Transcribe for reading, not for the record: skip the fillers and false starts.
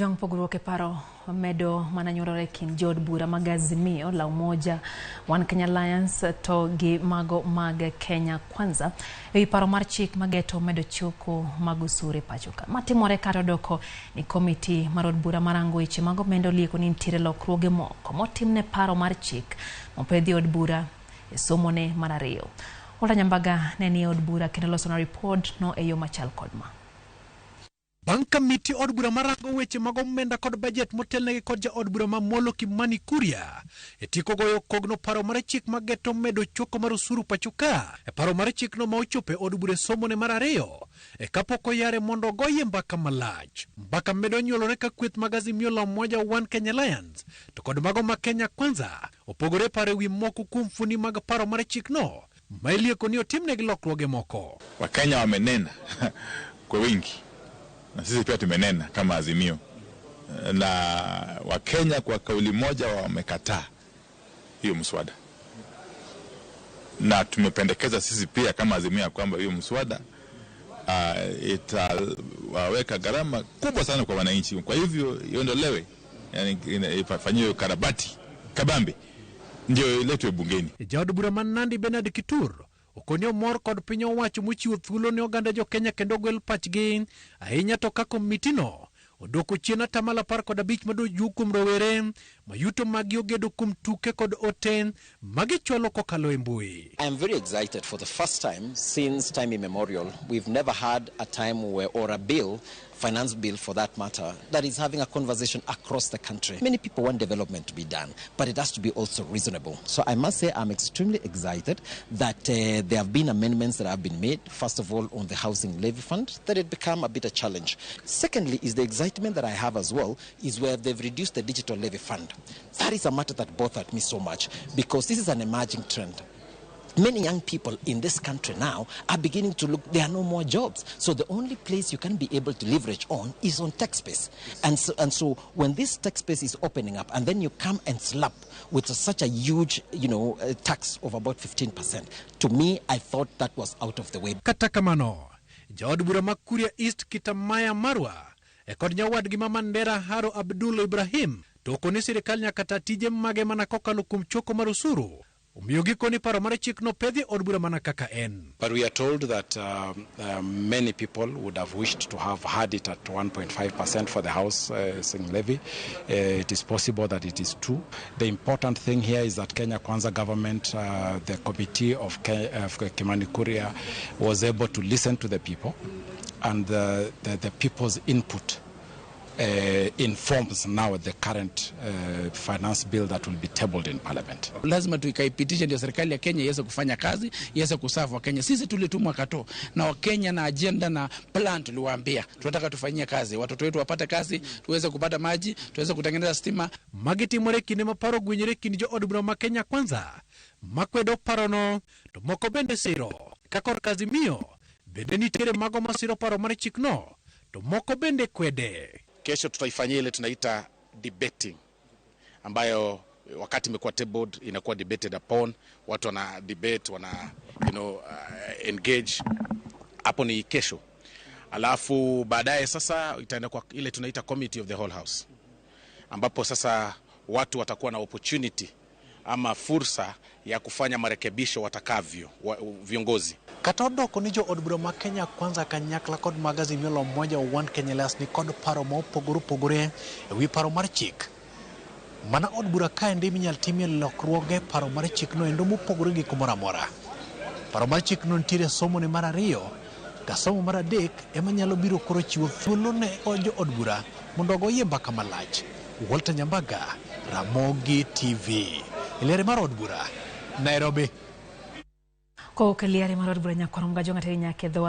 Ojwang pogruok e paro medo mana nyuolore e kind jood bura mag Azimio la Umoja One Kenya Alliance to gi mago mag Kenya Kwanza e wi paro mar chik mageto medo choko mag osuru e pacho ka. Matimore kata odoko ni komiti mar od bura marango weche mag omenda olieko ni nitiere lokruoge moko motimne paro mar chik mopedhi e od bura e somone mar ariyo. Walter Nyambaga ne nie od bura kendo losona ripod no e yo machal kod ma. Bang' ka miti od bura marango weche mag omenda kod bajet motelnegi kod jaod bura ma Molo Kimani Kuria e tieko goyo kogno paro mar chik mageto medo choko mar osuru pacho ka e paro mar chikno ma ochopo e od bura e somone mar ariyo e kapok oyare mondo ogoye mbaka malach. Mbaka medo nyuolore ka kweth mag Azimio la Umoja One Kenya Alliance to kod mago ma Kenya Kwanza opogore paro e wi moko kuom fundi mag paro mar chikno ma ilieko ni otimnegi lokruoge moko. Wakenya wamenena kwa wingi na sisi pia tumenena kama Azimio, na Wakenya kwa kauli moja wamekataa hiyo mswada, na tumependekeza sisi pia kama Azimio ya kwamba hiyo mswada itawaweka gharama kubwa sana kwa wananchi, kwa hivyo iondolewe, yani ifanyiwe ukarabati kabambe ndio iletwe bungeni. Jaod bura ma Nandi Bernard Kitur okoni omor kod piny owacho mochiwo thuolo ne oganda jo Kenya kendo ogwel pachgi ahinya to ka komitino odwoko chien atamalo 15 madojuo kuom rowere ma yuto maggi ogedo kuom tuke kod ote magichwalo kokalo e mbui. I am very excited. For the first time since time immemorial, we've never had a time where, or a bill, finance bill for that matter, that is having a conversation across the country. Many people want development to be done, but it has to be also reasonable. So I must say I'm extremely excited that there have been amendments that have been made. First of all, on the housing levy fund, that it become a bit a challenge. Secondly, is the excitement that I have as well, is where they've reduced the digital levy fund. That is a matter that bothered me so much, because this is an emerging trend. Many young people in this country now are beginning to look, there are no more jobs. So the only place you can be able to leverage on is on tech space. And so when this tech space is opening up, and then you come and slap with such a huge, tax of about 15%. To me, I thought that was out of the way. Kata kamano, jaod bura ma Kuria East Kitamaya Marwa e kod nyawadgi ma Mandera Haro Abdul Ibrahim to okoni sirikal nyaka ta tije mage mana kokalo kuom choko mar osuru. Omiyo gikoni paro mar chikno pedhi od bura mana kaka en. But we are told that many people would have wished to have had it at 1.5% for the housing levy. It is possible that it is true. The important thing here is that Kenya Kwanza government, the committee of Kimani Kuria, was able to listen to the people, and the people's input informs now the current finance bill that will be tabled in parliament. Lazima tuikaipitishe ndio serikali ya Kenya iweze kufanya kazi, iweze kuserve Wakenya. Sisi tulitumwa kato na Wakenya na agenda na plan, tuliwaambia tunataka tufanyie kazi, watoto wetu wapate kazi, tuweze kupata maji, tuweze kutengeneza stima. Magi timore kinde ma paro gwenyore kind jood bura ma Kenya Kwanza makwedo parono to moko bende siro ka korka Azimio bende nitiere mago masiro paro mar chikno to moko bende kwede. Kesho tutaifanyia ile tunaita debating, ambayo wakati imekuwa tabled inakuwa debated upon, watu wana debate, wana engage. Hapo ni kesho, alafu baadaye sasa itaenda kwa ile tunaita committee of the whole house, ambapo sasa watu watakuwa na opportunity ama fursa ya kufanya marekebisho watakavyo viongozi. Kata odoko ni jood bura ma Kenya Kwanza kanyakla kod mag Azimio la Umoja One Kenya Alliance ni kod paro ma opogore opogore e wi paro mar chik. Mana od bura kaendi minyal timie lokruoge paro mar chikno endo mopogore gi kumoro amora. Paro mar chikno nitiere somo ne mar ariyo ka somo mar adek ema nyalo biro koro chiwo thuolo ne jood bura mondo ogoyie mbaka malach. Walter Nyambaga, Ramogi TV. E liare mar od bura, Nairobi. Kowuok e liare mar od bura nyakwar Mgajo ng'ate nyaka e dho